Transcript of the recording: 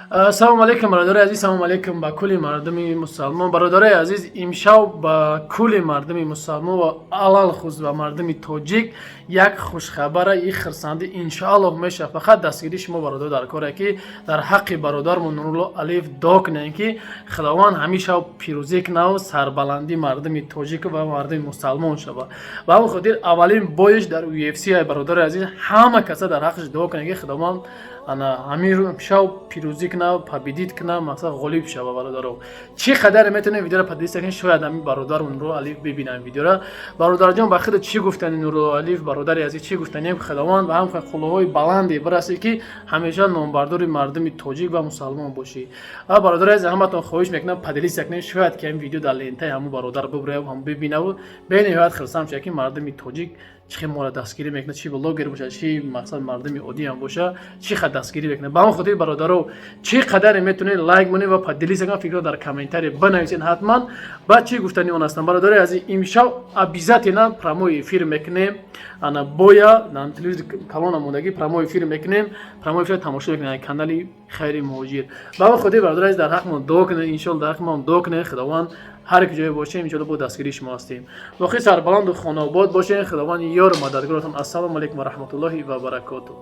Ассалому алайкум, бародари азиз, салому алайкум ба кулли мардуми мусалмон. Бародари азиз, имшаб ба кулли мардуми мусалмон ва алалхусус ба мардуми тоҷик як хушхабара и хирсандӣ, иншоаллоҳ, мешавад. Фақат дастгирии шумо, бародар, дар коре, ки дар ҳаққи бародармон Нурулло Алиев дуо кунем, ки Худованд ҳамин шаб пирӯзӣ кунаву сарбаландии мардуми тоҷик ва мардуми мусалмон шавад. Ба ҳамин хотир аввалин бой ш дар UFC, бародари азиз, ҳама каса дар ҳаққаш дуо кунем, ки Худованд ана ҳамин шав пирӯзӣ куна, победить куна, мақсад, ғолиб шава. Бародаро, чӣ қадаре метавонем видеоро поделиться кунем, шояд ҳамин бародар Нурулло Алиев бибинам видеоро. Бародарҷон, ба худ чӣ гуфтани, Нурулло Алиев, бародари азиз, чӣ гуфтанем? Худованд ба ҳам қуллаҳои баланде бирасӣ, ки ҳамеша номбардори мардуми тоҷик ва мусалмон бошӣ. Ва, бародари азиз, ҳаматон хоҳиш мекунам, поделиться кунем, шояд ки ҳамин видео дар лентаи ҳамун бародар бибуряв, ҳам бибинаву бениҳоят хирсанд шавад, ки мардуми тоҷик чӣ хел моро дастгирӣ мекунад, чӣ блогер бошад, чӣ, мақсад, мардуми оддӣ ҳам боша, чӣ қадр дастгирӣ мекунад. Ба ҳамон хотир, бародаро, чӣ қадаре метавонед, лайк монед ва поделиться кунед, фикрро дар комментарий бинависед ҳатман. Баъд чӣ гуфтани он ҳастам, бародари азиз? Имшаб обязательно прямой эфир мекунем. Ана боя телевизор калона мондагӣ, прямой эфир мекунем, прямой эфир тамошо мекунем канали Хайри Муҳоҷир. Ба ҳамон хотир, бародари азиз, дар ҳаққмон дуо кунед, иншоалло, дар ҳаққмон дуо кунед. Худованд, ҳар ки ҷое бошем, иншоалло, бо дастгирии шумо ҳастем. Боқӣ сарбаланду хонаобод бошед, Худованд ёру мададгоротон. Ассалому алайкум ва раҳматуллоҳи ва баракотуҳ.